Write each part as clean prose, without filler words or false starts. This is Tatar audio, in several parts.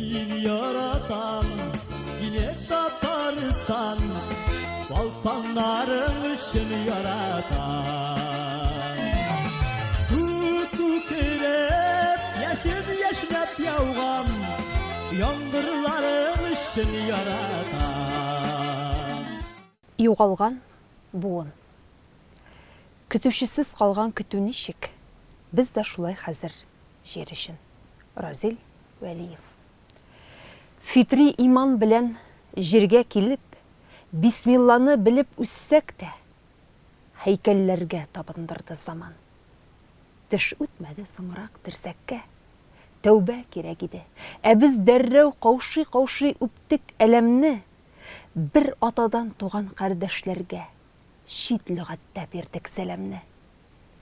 Мин яратам сине Татарстан, Балпаннарың өчен яратам. Күк күкрәп, яшен яшьнәп яуган Яңгырларың өчен яратам. Югалган буын. Көтүчесез калган көтү ничек, без дә шулай хәзер җир өчен. Разил Вәлиев. Фитри иман белән җиргә килеп, бисмилланы белеп үссәк тә, һәйкәлләргә табындырды заман. Теш үтмәде соңрак терсәккә. Тәүбә кирәк иде. Ә без дәррәү каушый-каушый үптек әләмне. Бер атадан туган кардәшләргә чит лөгатьтә бирдек сәламне.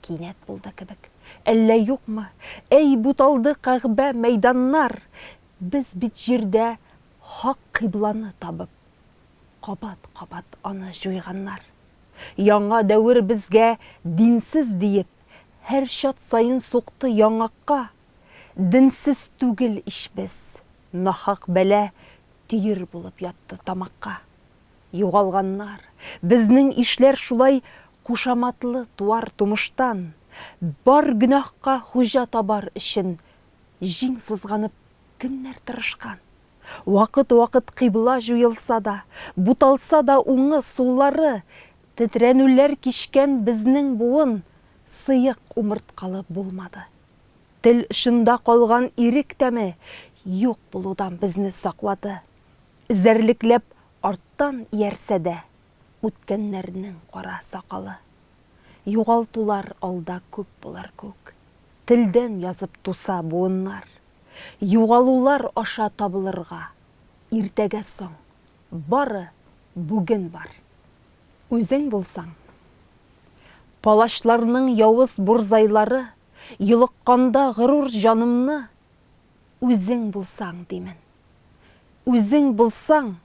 Кинәт булды кебек. Әллә юкмы? Әй, буталды кәгъбә, мәйданнар! Без бит җирдә хак кыйбланы табып, кабат-кабат аны җуйганнар. Яңа дәвер безгә динсез диеп, һәр чат саен сукты яңакка. Денсез түгел ич без, нахак бәла төер булып ятты тамакка. Югалганнар, безнең ишләр шулай кушаматлы туар тумыштан, бар гөнаһка хуҗа табар өчен җиң сызганып кемнәр тырышкан? Вакыт-вакыт кыйбла җуелса да, буталса да уңы-суллары, тетрәнүләр кичкән безнең буын сыек умырткалы булмады. Тел очында калган ирек тәме юк булудан безне саклады. Эзәрлекләп арттан иярсә дә, үткәннәрнең кара сакалы. Югалтулар алда күп булыр күк. Телдән язып туса буыннар. Югалулар аша табылырга. Иртәгә соң, бары бүген бар. Үзең булсаң. Палачларның явыз бурзайлары Йолыкканда горур җанымны, Үзең булсаң, димен. Үзең булсаң,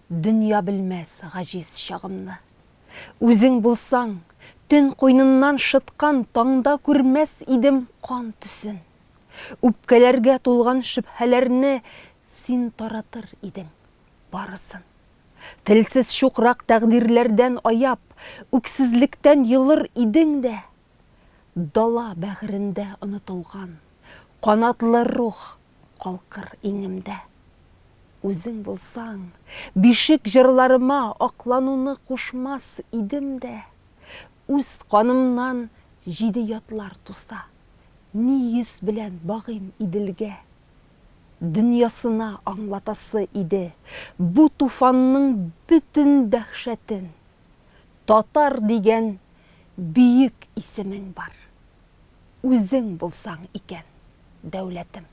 дөнья белмәс гаҗиз чагымны. Үзең булсаң, төн куйныннан шыткан таңда күрмәс идем кан төсен. Үпкәләргә тулган шөбһәләрне син таратыр идең барысын. Телсез чукрак тәкъдирләрдән аяп, үксезлектән йолыр идең дә, дала бәгырендә онытылган канатлы рух калкыр иңемдә. Үзең булсаң, бишек җырларыма аклануны кушмас идем дә, үз канымнан җиде ятлар туса, ни йөз белән багыйм Иделгә? Дөньясына аңлатасы иде бу туфанның бөтен дәһшәтен. Татар дигән бөек исемең бар. Үзең булсаң икән, дәүләтем.